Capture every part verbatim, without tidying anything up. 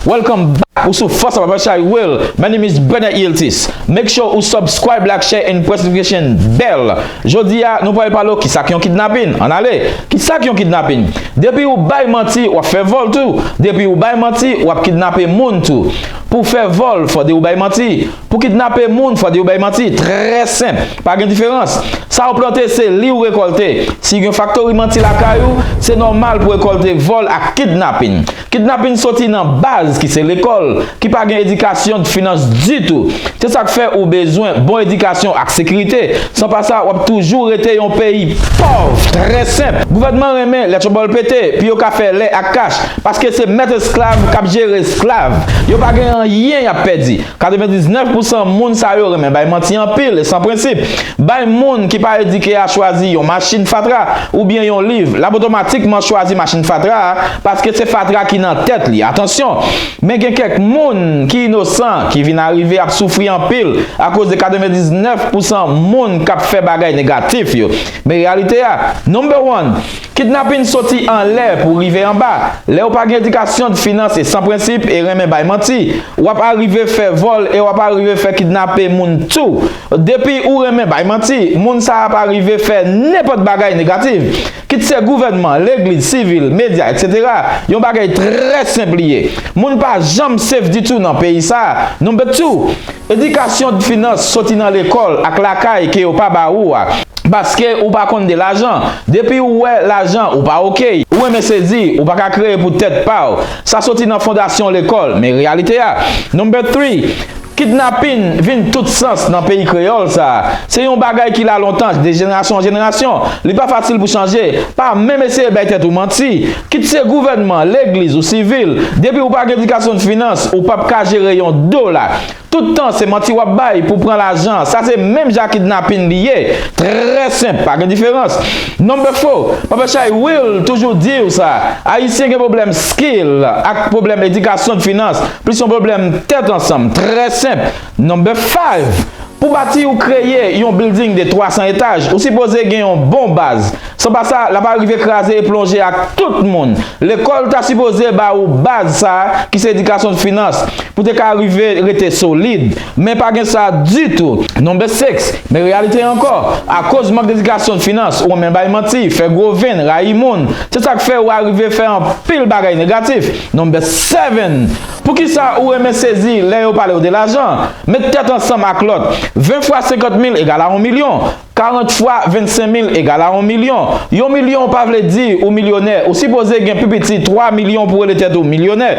Welcome back! Ou sou Fòs a Papa Chay Will. My name is Bernard Yiltis. Make sure ou subscribe, like, share and press notification bell. Jodi a, nou pral pale w kisa k yon kidnapin. Ann ale! Kisa k yon kidnapin? Depi ou bay manti, w ap fè vòl tou. Depi ou bay manti, w ap kidnape moun tou. Pou fè vòl, fòde ou bay manti. Pou kidnape moun, fòde ou bay manti. Trè senp. Pa gen diferans. Sa ou plante, se li ou rekòlte. Si gen faktori manti lakay ou, se nòmal pou rekòlte vòl ak kidnapin. Kidnapin soti nan baz ki se lekòl, ki pa gen edikasyon finans ditou. Se sa k fè ou bezwen bon edikasyon ak sekirite. San pa sa, w ap toujou rete yon peyi pòv. Trè senp. Gouvènman renmen lè tchonbòl pete, pou yo ka fè lè ak kach. Paske se mèt esklav k ap jere esklav. Yo pa gen anyen y ap pèdi. Katrevendiznèf pousan moun sa yo renmen bay manti anpil e san prensip. Bay moun ki pa edike a chwazi yon machin fatra oubyen yon liv, l ap otomatikman chwazi machin fatra a paske se fatra ki nan tèt li. Atansyon! Men gen kèk moun ki inosan ki vin arive ap soufri anpil akoz de katrevendiznèf pousan moun k ap fè bagay negatif yo. Men reyalite a, number one, kidnapin soti anlè pou rive anba. Lè w pa gen edikasyon finans e san prensip e renmen bay manti, w ap arive fè vòl e w ap arive fè kidnape moun tou. Depi ou renmen bay manti, moun sa a ap arive fè nenpòt bagay negatif. Kit se gouvènman, legliz, sivil, medya, etsetera, yon bagay trè senp li ye. Moun pa janm safe ditou nan peyi sa a. Number two, edikasyon finans soti nan lekòl ak lakay ke yo pa ba ou a. Paske ou pa konn de lajan. Depi ou wè lajan, ou pa oke. Ou renmen sezi, ou pa ka kreye pou tèt pa w. Sa soti nan fondasyon lekòl, men reyalite a. Number three, kidnapin vin tout sans nan peyi kreyòl sa a. Se yon bagay ki la lontan, de jenerasyon an jenerasyon. Li pa fasil pou chanje. Pa menm eseye bay tèt ou manti. Kit se gouvènman, legliz ou sivil, depi ou pa gen edikasyon finans, ou p ap ka jere yon dola. Tout tan se manti w ap bay pou pran lajan. Sa se menm jan kidnapin li ye. Trè senp, pa gen diferans. Number four, Papa Chay Will toujou di w sa. Ayisyen gen pwoblèm skill ak pwoblèm edikasyon finans, plis yon pwoblèm tèt ansanm. Trè senp. Number five, pou bati ou kreye yon building de twa san etaj, ou sipoze gen yon bon baz. San pa sa, l ap arive kraze e plonje ak tout moun. Lekòl ta sipoze ba ou baz sa a, ki se edikasyon finans, pou te ka rive rete solid. Men pa gen sa ditou. Number six, men reyalite ankò. Akoz mank edikasyon finans, ou renmen bay manti, fè gwo venn, rayi moun. Se sa k fè ou arive fè anpil bagay negatif. Number seven, poukisa ou renmen sezi lè yo pale w de lajan? Met tèt ansanm ak lòt. Ven fwa senkant mil egal a yon milyon. Karant fwa vennsenk mil egal a yon milyon. Yon milyon pa vle di ou milyonè. Ou sipoze gen pi piti twa milyon pou rele tèt ou milyonè.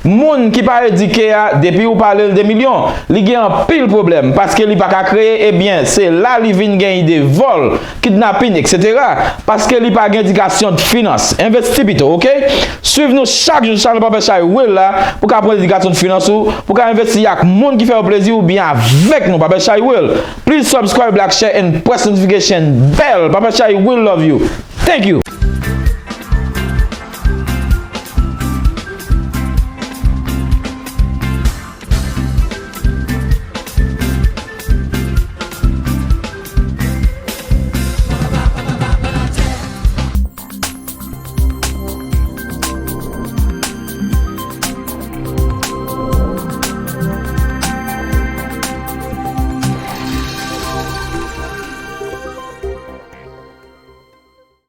Moun ki pa edike a, depi ou pale l de milyon, li gen anpil pwoblèm, paske li pa ka kreye, ebyen, se la li vin gen ide vòl, kidnapin, etsetera. Paske li pa gen edikasyon finans. Envesti pito, oke? Swiv nou chak jou sou chanèl Papa Chay Will la, pou ka pran edikasyon finans ou, pou ka envesti ak moun ki fè yo plezi oubyen avèk nou, Papa Chay Will. Please subscribe, like, share and press notification bell. Papa Chay will love you. Thank you.